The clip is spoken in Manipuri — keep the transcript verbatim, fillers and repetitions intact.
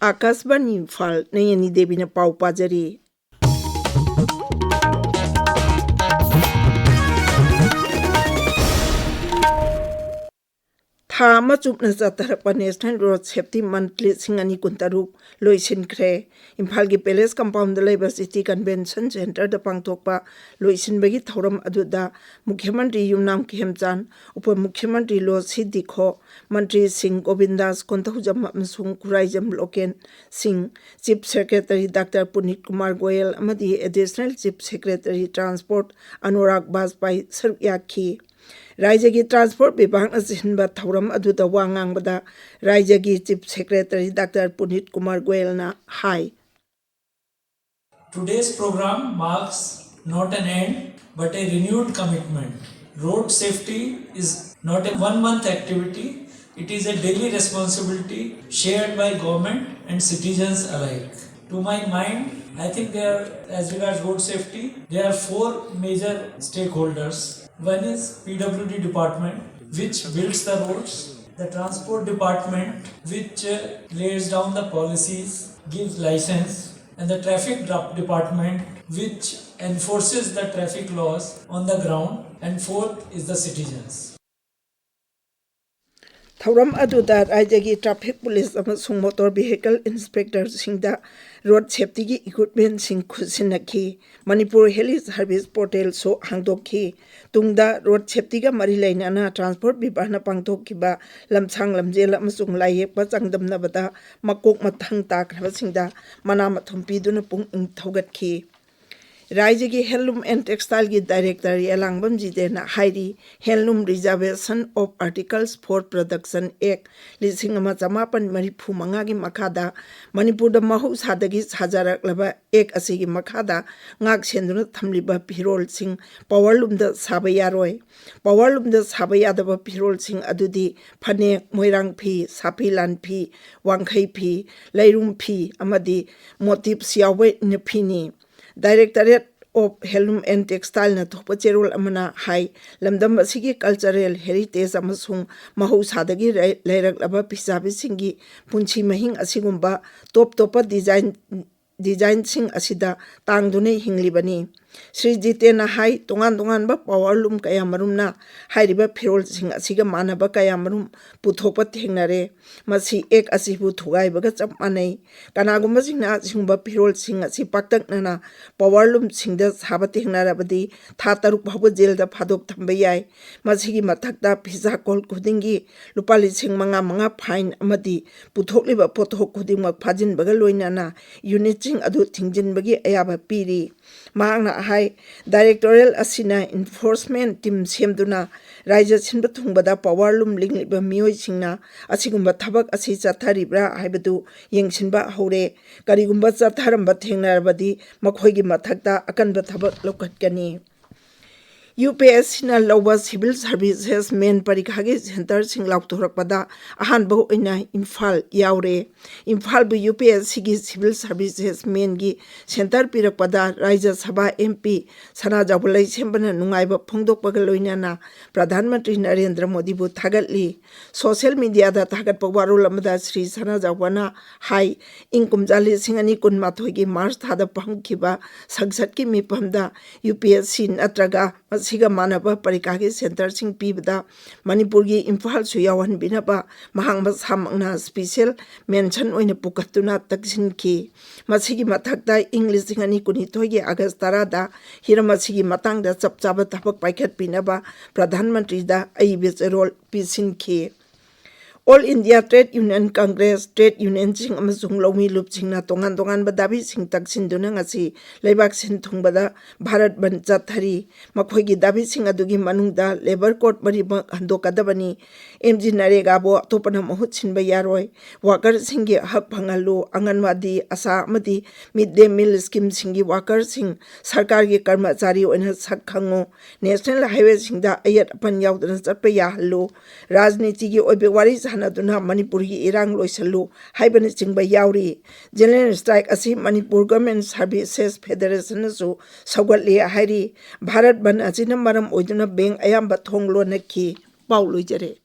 ꯑꯥꯀꯥꯁꯕꯥꯅꯤ ꯏꯝꯐꯥꯜ, ꯅꯌꯅꯤ ꯗꯦꯕꯤꯅ ꯄꯥꯎ ꯄꯥꯖꯔꯤ꯫ ꯊꯥ ꯑꯃ ꯆꯨꯞꯅ ꯆꯠꯊꯔꯛꯄ National Road Safety Month ꯂꯤꯁꯤꯡ ꯑꯅꯤ ꯀꯨꯟꯇꯔꯨꯛ ꯂꯣꯏꯁꯤꯟꯈ꯭ꯔꯦ꯫ ꯏꯝꯐꯥꯜꯒꯤ ꯄꯦꯂꯦꯁ ꯀꯝꯄꯥꯎꯟꯗ ꯂꯩꯕ ꯁꯤꯇꯤ ꯀꯟꯚꯦꯟꯁꯟ ꯁꯦꯟꯇꯔꯗ ꯄꯥꯡꯊꯣꯛꯄ ꯂꯣꯏꯁꯤꯟꯕꯒꯤ ꯊꯧꯔꯝ ꯑꯗꯨꯗ ꯃꯨꯈ꯭ꯌ ꯃꯟꯇ꯭ꯔꯤ ꯌꯨꯝꯅꯥꯝ ꯈꯦꯝꯆꯥꯟ, ꯎꯄ ꯃꯨꯈ꯭ꯌ ꯃꯟꯇ꯭ꯔꯤ ꯂꯣꯁꯤ ꯗꯤꯈꯣ, ꯃꯟꯇ꯭ꯔꯤꯁꯤꯡ ꯒꯣꯕꯤꯟꯗꯥꯁ ꯀꯣꯟꯊꯧꯖꯝ ꯑꯃꯁꯨꯡ Khuraijam Loken Singh, chief secretary doctor Punit Kumar Goyal ꯑꯃꯗꯤ additional chief secretary transport Anurag Bajpai ꯁꯔꯨꯛ ꯌꯥꯈꯤ꯫ ꯔꯥꯖ꯭ꯌꯒꯤ ꯇ꯭ꯔꯥꯟꯁꯄꯣꯔꯠ ꯕꯤꯚꯥꯒꯅ ꯁꯤꯟꯕ ꯊꯧꯔꯝ ꯑꯗꯨꯗ ꯋꯥ ꯉꯥꯡꯕꯗ ꯔꯥꯖ꯭ꯌꯒꯤ chief secretary doctor Punit Kumar ꯒꯣꯌꯦꯜꯅ high. Today's program marks not an end, but a renewed commitment. Road safety is not a one month activity, it is a daily responsibility shared by government and citizens alike. To my mind, I think there are, as regards road safety, there are four major stakeholders. One is P W D department, which builds the roads, the transport department, which uh, lays down the policies, gives license, and the traffic dra- department, which enforces the traffic laws on the ground, and fourth is the citizens. ꯊꯧꯔꯝ ꯑꯗꯨꯗ ꯔꯥꯖ꯭ꯌꯒꯤ ꯇ꯭ꯔꯥꯐꯤꯛ ꯄꯨꯂꯤꯁ ꯑꯃꯁꯨꯡ ꯃꯣꯇꯣꯔ ꯚꯤꯍꯤꯀꯜ ꯏꯟꯁꯄꯦꯛꯇꯔꯁꯤꯡꯗ ꯔꯣꯗ ꯁꯦꯐꯇꯤꯒꯤ ꯏꯀ꯭ꯋꯤꯞꯃꯦꯟꯁꯤꯡ ꯈꯨꯠꯁꯤꯟꯅꯈꯤ꯫ ꯃꯅꯤꯄꯨꯔ ꯍꯦꯂꯤ ꯁꯥꯔꯚꯤꯁ ꯄꯣꯔꯇꯦꯜꯁꯨ ꯍꯥꯡꯗꯣꯛꯈꯤ꯫ ꯇꯨꯡꯗ ꯔꯣꯗ ꯁꯦꯐꯇꯤꯒ ꯃꯔꯤ ꯂꯩꯅꯅ ꯇ꯭ꯔꯥꯟꯁꯄꯣꯔꯠ ꯕꯤꯚꯥꯒꯅ ꯄꯥꯡꯊꯣꯛꯈꯤꯕ ꯂꯝꯁꯥꯡ ꯂꯝꯖꯦꯜ ꯑꯃꯁꯨꯡ ꯂꯥꯏꯌꯦꯛꯄ ꯆꯥꯡꯗꯝꯅꯕꯗ ꯃꯀꯣꯛ ꯃꯊꯪ ꯇꯥꯈ꯭ꯔꯕꯁꯤꯡꯗ ꯃꯅꯥ ꯃꯊꯨꯝ ꯄꯤꯗꯨꯅ ꯄꯨꯛꯅꯤꯡ ꯊꯧꯒꯠꯈꯤ꯫ ꯔꯥꯖ꯭ꯌꯒꯤ ꯍꯦꯟꯂꯨꯝ ꯑꯦꯟ ꯇꯦꯛꯁꯇꯥꯏꯜꯒꯤ ꯗꯥꯏꯔꯦꯛꯇꯔ ꯌꯦꯂꯥꯡꯕꯝ ꯖꯤꯇꯦꯟꯅ ꯍꯥꯏꯔꯤ, Handloom Reservation of Articles for Production Act ꯂꯤꯁꯤꯡ ꯑꯃ ꯆꯃꯥꯄꯟ ꯃꯔꯤꯐꯨ ꯃꯉꯥꯒꯤ ꯃꯈꯥꯗ ꯃꯅꯤꯄꯨꯔꯗ ꯃꯍꯧꯁꯥꯗꯒꯤ ꯁꯥꯖꯔꯛꯂꯕ ꯑꯦꯛ ꯑꯁꯤꯒꯤ ꯃꯈꯥꯗ ꯉꯥꯛ ꯁꯦꯟꯗꯨꯅ ꯊꯝꯂꯤꯕ ꯐꯤꯔꯣꯜꯁꯤꯡ ꯄꯥꯋꯔꯂꯨꯝꯗ ꯁꯥꯕ ꯌꯥꯔꯣꯏ꯫ ꯄꯥꯋꯔꯂꯨꯝꯗ ꯁꯥꯕ ꯌꯥꯗꯕ ꯐꯤꯔꯣꯜꯁꯤꯡ ꯑꯗꯨꯗꯤ ꯐꯅꯦꯛ, ꯃꯣꯏꯔꯥꯡ ꯐꯤ, ꯁꯥꯐꯤ ꯂꯥꯟꯐꯤ, ꯋꯥꯡꯈꯩ ꯐꯤ, ꯂꯩꯔꯨꯝ ꯐꯤ ꯑꯃꯗꯤ ꯃꯣꯇꯤꯞꯁ ꯌꯥꯎꯕ ꯏꯅꯐꯤꯅꯤ꯫ Directorate ꯑꯣꯐ ꯍꯦꯟꯂꯨꯝ ꯑꯦꯟ ꯇꯦꯛꯁꯇꯥꯏꯜꯅ ꯊꯣꯛꯄ ꯆꯦꯔꯣꯜ ꯑꯃꯅ ꯍꯥꯏ, ꯂꯝꯗꯝ ꯑꯁꯤꯒꯤ ꯀꯜꯆꯔꯦꯜ ꯍꯦꯔꯤꯇꯦꯖ ꯑꯃꯁꯨꯡ ꯃꯍꯧꯁꯥꯗꯒꯤ ꯂꯩ-, ꯂꯩꯔꯛꯂꯕ ꯐꯤꯁꯥꯕꯤꯁꯤꯡꯒꯤ ꯄꯨꯟꯁꯤ ꯃꯍꯤꯡ ꯑꯁꯤꯒꯨꯝꯕ ꯇꯣꯞ ꯇꯣꯞꯄ ꯗꯤꯖꯥꯏꯟ, ꯗꯤꯖꯥꯏꯟꯁꯤꯡ ꯑꯁꯤꯗ ꯇꯥꯡꯗꯨꯅ ꯍꯤꯡꯂꯤꯕꯅꯤ꯫ ꯁ꯭ꯔꯤ ꯖꯤꯇꯦꯟꯅ ꯍꯥꯏ, ꯇꯣꯉꯥꯟ ꯇꯣꯉꯥꯟꯕ ꯄꯥꯋꯔꯂꯨꯝ ꯀꯌꯥ ꯃꯔꯨꯝꯅ ꯍꯥꯏꯔꯤꯕ ꯐꯤꯔꯣꯜꯁꯤꯡ ꯑꯁꯤꯒ ꯃꯥꯟꯅꯕ ꯀꯌꯥ ꯃꯔꯨꯝ ꯄꯨꯊꯣꯛꯄ ꯊꯦꯡꯅꯔꯦ꯫ ꯃꯁꯤ ꯑꯦꯛ ꯑꯁꯤꯕꯨ ꯊꯨꯒꯥꯏꯕꯒ ꯆꯞ ꯃꯥꯟꯅꯩ꯫ ꯀꯅꯥꯒꯨꯝꯕꯁꯤꯡꯅ ꯑꯁꯤꯒꯨꯝꯕ ꯐꯤꯔꯣꯜꯁꯤꯡ ꯑꯁꯤ ꯄꯥꯛꯇꯛꯅꯅ ꯄꯥꯋꯔꯂꯨꯝꯁꯤꯡꯗ ꯁꯥꯕ ꯊꯦꯡꯅꯔꯕꯗꯤ ꯊꯥ ꯇꯔꯨꯛ ꯐꯥꯎꯕ ꯖꯦꯜꯗ ꯐꯥꯗꯣꯛ ꯊꯝꯕ ꯌꯥꯏ꯫ ꯃꯁꯤꯒꯤ ꯃꯊꯛꯇ ꯐꯤꯁꯥ ꯀꯣꯜ ꯈꯨꯗꯤꯡꯒꯤ ꯂꯨꯄꯥ ꯂꯤꯁꯤꯡ ꯃꯉꯥ ꯃꯉꯥ ꯐꯥꯏꯟ ꯑꯃꯗꯤ ꯄꯨꯊꯣꯛꯂꯤꯕ ꯄꯣꯠꯊꯣꯛ ꯈꯨꯗꯤꯡꯃꯛ ꯐꯥꯖꯤꯟꯕꯒ ꯂꯣꯏꯅꯅ ꯌꯨꯅꯤꯠꯁꯤꯡ ꯑꯗꯨ ꯊꯤꯡꯖꯤꯟꯕꯒꯤ ꯑꯌꯥꯕ ꯄꯤꯔꯤ꯫ ꯃꯍꯥꯛꯅ ꯍꯥꯏ, ꯗꯥꯏꯔꯦꯛꯇꯣꯔꯦꯠ ꯑꯁꯤꯅ ꯏꯟꯐꯣꯔꯁꯃꯦꯟ ꯇꯤꯝ ꯁꯦꯝꯗꯨꯅ ꯔꯥꯏꯖ꯭ꯌ ꯁꯤꯟꯕ ꯊꯨꯡꯕꯗ ꯄꯥꯋꯔꯂꯨꯝ ꯂꯤꯡꯂꯤꯕ ꯃꯤꯑꯣꯏꯁꯤꯡꯅ ꯑꯁꯤꯒꯨꯝꯕ ꯊꯕꯛ ꯑꯁꯤ ꯆꯠꯊꯔꯤꯕ꯭ꯔꯥ ꯍꯥꯏꯕꯗꯨ ꯌꯦꯡꯁꯤꯟꯕ ꯍꯧꯔꯦ꯫ ꯀꯔꯤꯒꯨꯝꯕ ꯆꯠꯊꯔꯝꯕ ꯊꯦꯡꯅꯔꯕꯗꯤ ꯃꯈꯣꯏꯒꯤ ꯃꯊꯛꯇ ꯑꯀꯟꯕ ꯊꯕꯛ ꯂꯧꯈꯠꯀꯅꯤ꯫ ꯌꯨ ꯄꯤ ꯑꯦꯁ ꯁꯤꯅ ꯂꯧꯕ ꯁꯤꯚꯤꯜ ꯁꯥꯔꯚꯤꯁꯦꯁ ꯃꯦꯟ ꯄꯔꯤꯈꯥꯒꯤ ꯁꯦꯟꯇꯔꯁꯤꯡ ꯂꯥꯎꯊꯣꯔꯛꯄꯗ ꯑꯍꯥꯟꯕ ꯑꯣꯏꯅ ꯏꯝꯐꯥꯜ ꯌꯥꯎꯔꯦ꯫ ꯏꯝꯐꯥꯜꯕꯨ ꯌꯨ ꯄꯤ ꯑꯦꯁ ꯁꯤꯒꯤ ꯁꯤꯚꯤꯜ ꯁꯥꯔꯚꯤꯁꯦꯁ ꯃꯦꯟꯒꯤ ꯁꯦꯟꯇꯔ ꯄꯤꯔꯛꯄꯗ ꯔꯥꯖ꯭ꯌ ꯁꯚꯥ ꯑꯦꯝ ꯄꯤ ꯁꯅꯥꯖꯥꯎꯕ ꯂꯩꯁꯦꯝꯕꯅ ꯅꯨꯡꯉꯥꯏꯕ ꯐꯣꯡꯗꯣꯛꯄꯒ ꯂꯣꯏꯅꯅ ꯄ꯭ꯔꯙꯥꯟ ꯃꯟꯇ꯭ꯔꯤ ꯅꯔꯦꯟꯗ꯭ꯔ ꯃꯣꯗꯤꯕꯨ ꯊꯥꯒꯠꯂꯤ꯫ ꯁꯣꯁꯤꯌꯦꯜ ꯃꯤꯗꯤꯌꯥꯗ ꯊꯥꯒꯠꯄ ꯋꯥꯔꯣꯜ ꯑꯃꯗ ꯁ꯭ꯔꯤ ꯁꯅꯥꯖꯥꯎꯕꯅ ꯍꯥꯏ, ꯏꯪ ꯀꯨꯝꯖꯥ ꯂꯤꯁꯤꯡ ꯑꯅꯤ ꯀꯨꯟꯃꯥꯊꯣꯏꯒꯤ ꯃꯥꯔꯆ ꯊꯥꯗ ꯄꯥꯡꯈꯤꯕ ꯁꯪꯁꯠꯀꯤ ꯃꯤꯐꯝꯗ ꯌꯨ ꯄꯤ ꯑꯦꯁ ꯁꯤ ꯅꯠꯇ꯭ꯔꯒ ꯃꯁꯤꯒ ꯃꯥꯟꯅꯕ ꯄꯔꯤꯈꯥꯒꯤ ꯁꯦꯟꯇꯔꯁꯤꯡ ꯄꯤꯕꯗ ꯃꯅꯤꯄꯨꯔꯒꯤ ꯏꯝꯐꯥꯜꯁꯨ ꯌꯥꯎꯍꯟꯕꯤꯅꯕ ꯃꯍꯥꯛ ꯃꯁꯥꯃꯛꯅ ꯁ꯭ꯄꯤꯁꯦꯜ ꯃꯦꯟꯁꯟ ꯑꯣꯏꯅ ꯄꯨꯈꯠꯇꯨꯅ ꯇꯛꯁꯤꯟꯈꯤ꯫ ꯃꯁꯤꯒꯤ ꯃꯊꯛꯇ ꯏꯪ ꯂꯤꯁꯤꯡ ꯑꯅꯤ ꯀꯨꯟꯅꯤꯊꯣꯏꯒꯤ ꯑꯥꯒꯁ ꯇꯔꯥꯗ ꯍꯤꯔꯝ ꯑꯁꯤꯒꯤ ꯃꯇꯥꯡꯗ ꯆꯞ ꯆꯥꯕ ꯊꯕꯛ ꯄꯥꯏꯈꯠꯄꯤꯅꯕ ꯄ꯭ꯔꯙꯥꯟ ꯃꯟꯇ꯭ꯔꯤꯗ ꯑꯏꯕ ꯆꯦꯔꯣꯜ ꯄꯤꯁꯤꯟꯈꯤ꯫ All India trade union congress, trade ꯌꯨꯅꯤꯌꯟꯁꯤꯡ ꯑꯃꯁꯨꯡ ꯂꯧꯃꯤ ꯂꯨꯞꯁꯤꯡꯅ ꯇꯣꯉꯥꯟ ꯇꯣꯉꯥꯟꯕ ꯗꯥꯕꯤꯁꯤꯡ ꯇꯛꯁꯤꯟꯗꯨꯅ ꯉꯁꯤ ꯂꯩꯕꯥꯛ ꯁꯤꯟ ꯊꯨꯡꯕꯗ ꯚꯥꯔꯠ ꯕꯟꯗ ꯆꯠꯊꯔꯤ꯫ ꯃꯈꯣꯏꯒꯤ ꯗꯥꯕꯤꯁꯤꯡ ꯑꯗꯨꯒꯤ ꯃꯅꯨꯡꯗ ꯂꯦꯕꯔ ꯀꯣꯗ ꯃꯔꯤꯃꯛ ꯍꯟꯗꯣꯛꯀꯗꯕꯅꯤ, ꯑꯦꯝ ꯖꯤ ꯅꯔꯦꯒꯥꯕꯨ ꯑꯇꯣꯞꯄꯅ ꯃꯍꯨꯠ ꯁꯤꯟꯕ ꯌꯥꯔꯣꯏ꯫ ꯋꯥꯀꯔꯁꯤꯡꯒꯤ ꯍꯛ ꯐꯪꯍꯜꯂꯨ꯫ ꯑꯪꯒꯟꯋꯥꯗꯤ, ꯑꯁꯥ ꯑꯃꯗꯤ ꯃꯤꯗ ꯗꯦ ꯃꯤꯜ ꯁ꯭ꯀꯤꯝꯁꯤꯡꯒꯤ ꯋꯥꯀꯔꯁꯤꯡ ꯁꯔꯀꯥꯔꯒꯤ ꯀꯔꯃꯆꯥꯔꯤ ꯑꯣꯏꯅ ꯁꯛ ꯈꯪꯉꯨ꯫ ꯅꯦꯁꯅꯦꯜ ꯍꯥꯏꯋꯦꯁꯤꯡꯗ ꯑꯌꯦꯠ ꯑꯄꯟ ꯌꯥꯎꯗꯅ ꯆꯠꯄ ꯌꯥꯍꯜꯂꯨ꯫ ꯔꯥꯖꯅꯤꯇꯤꯒꯤ ꯑꯣꯏꯕ ꯋꯥꯔꯤ ꯁꯥꯟꯅꯗꯨꯅ ꯃꯅꯤꯄꯨꯔꯒꯤ ꯏꯔꯥꯡ ꯂꯣꯏꯁꯤꯜꯂꯨ ꯍꯥꯏꯕꯅꯆꯤꯡꯕ ꯌꯥꯎꯔꯤ꯫ ꯖꯦꯅꯔꯦꯜ ꯁ꯭ꯇ꯭ꯔꯥꯏꯛ ꯑꯁꯤ ꯃꯅꯤꯄꯨꯔ ꯒꯚꯔꯟꯃꯦꯟꯠ ꯁꯔꯚꯤꯁꯦꯁ ꯐꯦꯗꯔꯦꯁꯟꯅꯁꯨ ꯁꯧꯒꯠꯂꯤ ꯍꯥꯏꯔꯤ꯫ ꯚꯥꯔꯠ ꯕꯟ ꯑꯁꯤꯅ ꯃꯔꯝ ꯑꯣꯏꯗꯨꯅ ꯕꯦꯡꯛ ꯑꯌꯥꯝꯕ ꯊꯣꯡ ꯂꯣꯟꯅꯈꯤ꯫ ꯄꯥꯎ ꯂꯣꯏꯖꯔꯦ꯫